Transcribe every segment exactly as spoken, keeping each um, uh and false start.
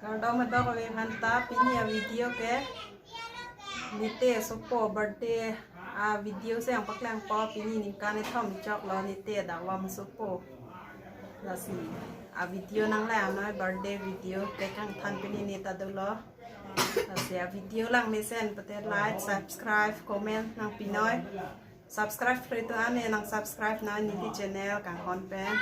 Kardom adok ave manta, pini a video ke nite sopo birthday a video si nangpaklangpo. Pini ningkan kethom choklo, nite dak vamsopo. Lasi a video nanglang noi, birthday video, cake kangthan pini nita dolo. Lasi a video lang mesen pute like, subscribe, comment nangpi noi. Subscribe free to ane, nang subscribe noi neli channel kanghon pen.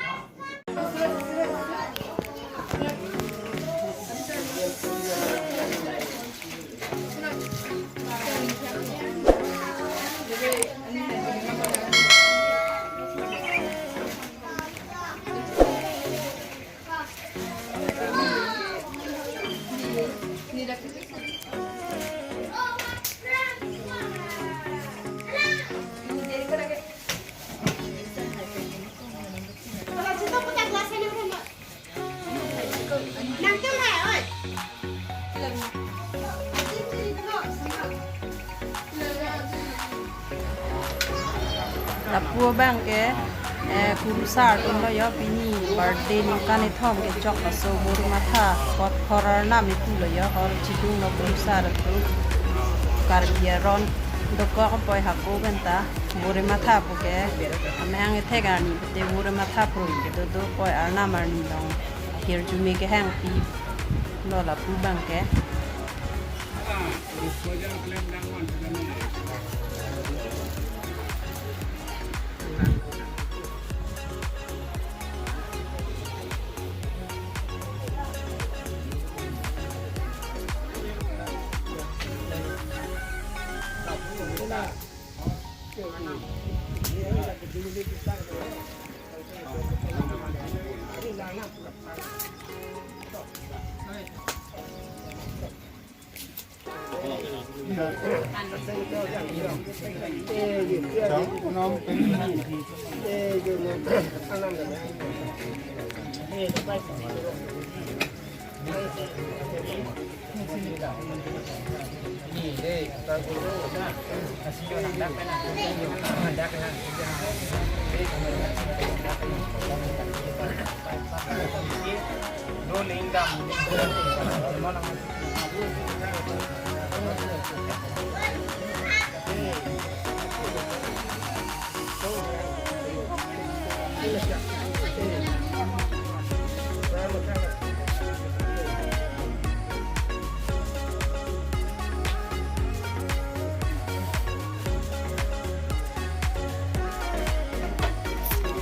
Lapu abang ke, eh, kurusar atum lo yo, pini birthday ningkan kethom kechok laso bor matha, kot hor arnam itum lo yo, hor chidung lo kurusar atum. Karbi aron dokok poi hako benta, bor matha pu ke, amehang ethek arni pute bor matha pru ke dodo poi, arnam arni long hirjume kehang pi lo lapu abang ke.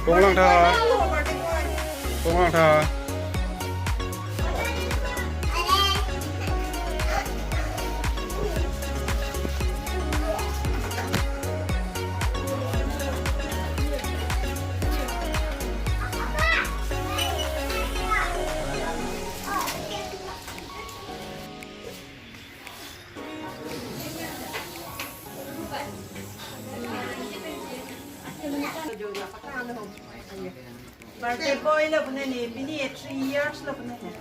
Kong lang tha. Kong lang tha. Birthday boy lo pune ne, pini three years lo pune ne.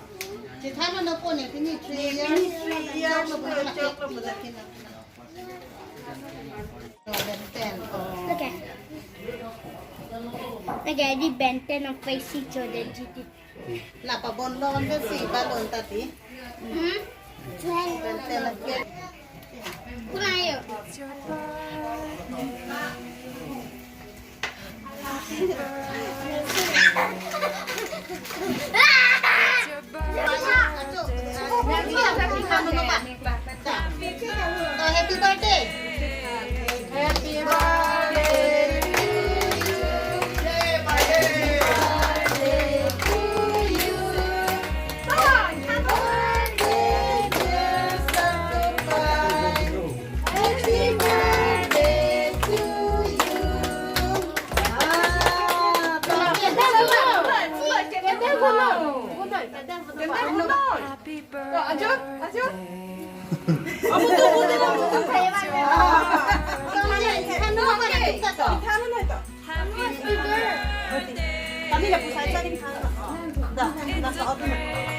Chethan lo pune, pini three years. Pini three years lo pune, chok lo pune. Look at. Look at the Ben ten of Face Jordan G T. Lapa bon lon de si balon tati. Hmm? Ben ten of Face. Kunayo. Happy birthday. Happy birthday to you. Happy birthday, dear Satu Pai. Happy birthday to you. Ah, Happy birthday. Ajo, ajo. Amu tu, amu tu, amu tu. Ah. Happy birthday. Kami dah pusat cari. Dah, dah, dah.